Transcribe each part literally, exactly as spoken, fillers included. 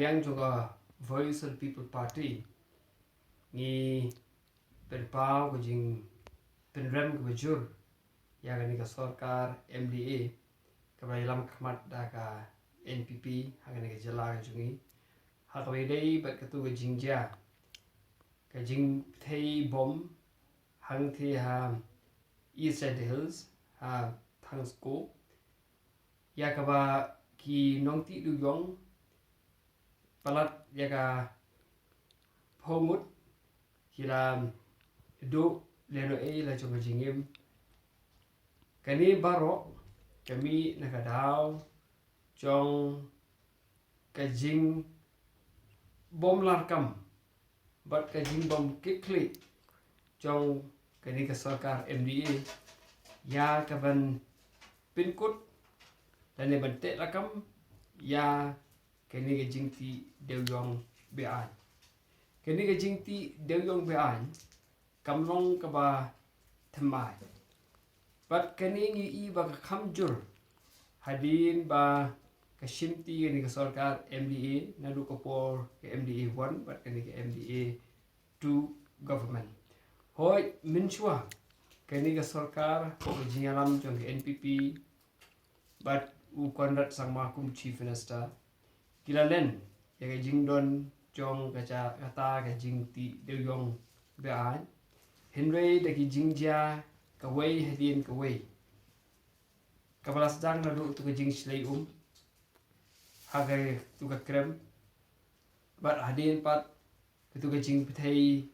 Yang jong ka Voice of the People Party, ngi pynpaw ka jingpynrem kaba jur ïa kane ka sorkar M D A kaba ïalam khmat da ka N P P ha kane ka jylla ka jong ngi, ha kaba ïadei bad katu ka jingjia ka jingpyrthei bom hangtei ha East Jaintia Hills, ha Thangsko, ïa kaba ki nongtih dewiong palat ïa ka phew ngut ki la duh lehnohei la jong ka jingim. Kane baroh ka mih na ka daw jong ka jingbym larkam bad ka jingbym kitkhlieh jong kane ka sorkar M D A ïa kaban pynkut lane ban teh lakam ïa kane ka jingtih dewiong be-aiñ. Kane ka jingtih dewiong be-aiñ kam long kaba thymmai. Bad kane ngi i ba ka kham jur hadien ba ka shimti kane ka sorkar M D A naduh ka por ka M D A one bad kane ka M D A two government. Hooid, mynshuwa kane ka sorkar, ka jingïalam jong ka N P P bad u Conrad Sangma kum Chief Minister, ki la len ïa ka jingdon jong ka ja-, kata ka jingtih dewiong be-aiñ. Hynrei da ki jingjia kawei hadien kawei, kaba la sdang naduh tu ka jingshlei um ha katu ka krem, bad hadien pat katu ka jingpyrthei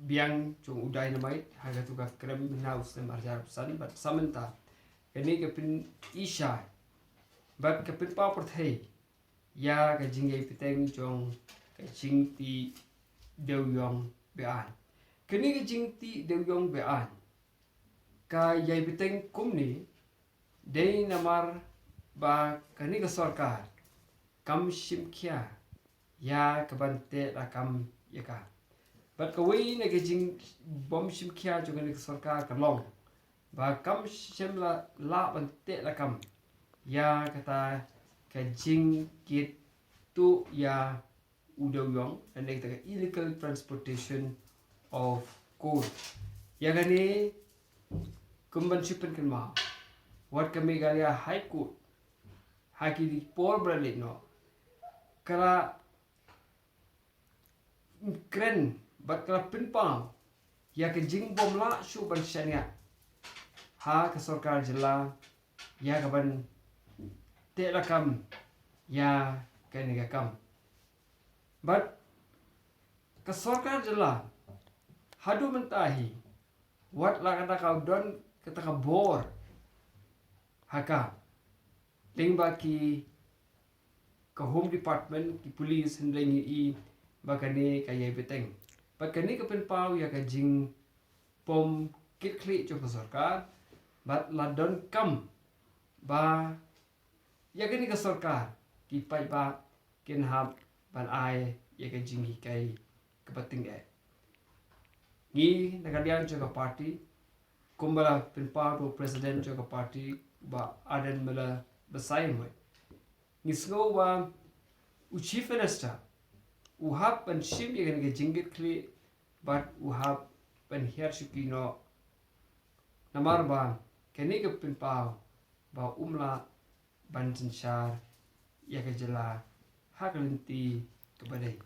biang jong u dynamite ha katu ka krem na u snem arhajar arphew san bad sa mynta, kane ka pyni shai bad ka pynpaw pyrthei ïa ka jingïai bteng jong ka jingtih dewiong be-aiñ. Kane ka jingtih dewiong be-aiñ ka ïai bteng kumne dei namar ba kane ka sorkar kam shim khia ïa kaban teh lakam ïa ka. Bad kawei na ka jingbym shim khia jong kane ka sorkar ka long ba kam shym la lah ban teh lakam ïa kata ka jingkittuh ïa u dewiong, lane kata ka illegal transportation of coal. Ïa kane, kum ban shu pynkynmaw, wat ka Meghalaya High Court ha ki por ba la leit noh ka la kren bad ka la pynpaw ïa ka jingbym lah shuh ban shaniah ha ka sorkar jylla ïa kaban teh lakam ïa kane ka kam. Bad ka sorkar jylla haduh mynta hi, wat la kata ka don kata ka bor ha ka, lyngba ki, ka Home Department, ki police, hynrei ngi i ba kane ka ïai bteng. Bad kane ka pynpaw ïa ka jingbym kitkhlieh jong ka sorkar bad la donkam ba ïa kane ka sorkar ki paidbah kin hap ban ai ïa ka jinghikai kaba tyngeh. Ngi na ka liang jong ka party, kumba la pynpaw da u president jong ka party, Bah Ardent Miller Basaiawmoit, ngi sngew ba u Chief Minister u hap ban shim ïa kane ka jingkitkhlieh bad u hap ban hiar shuki noh, namar ba kane ka pynpaw ba um lah ban synshar ïa ka jylla ha ka lynti kaba dei.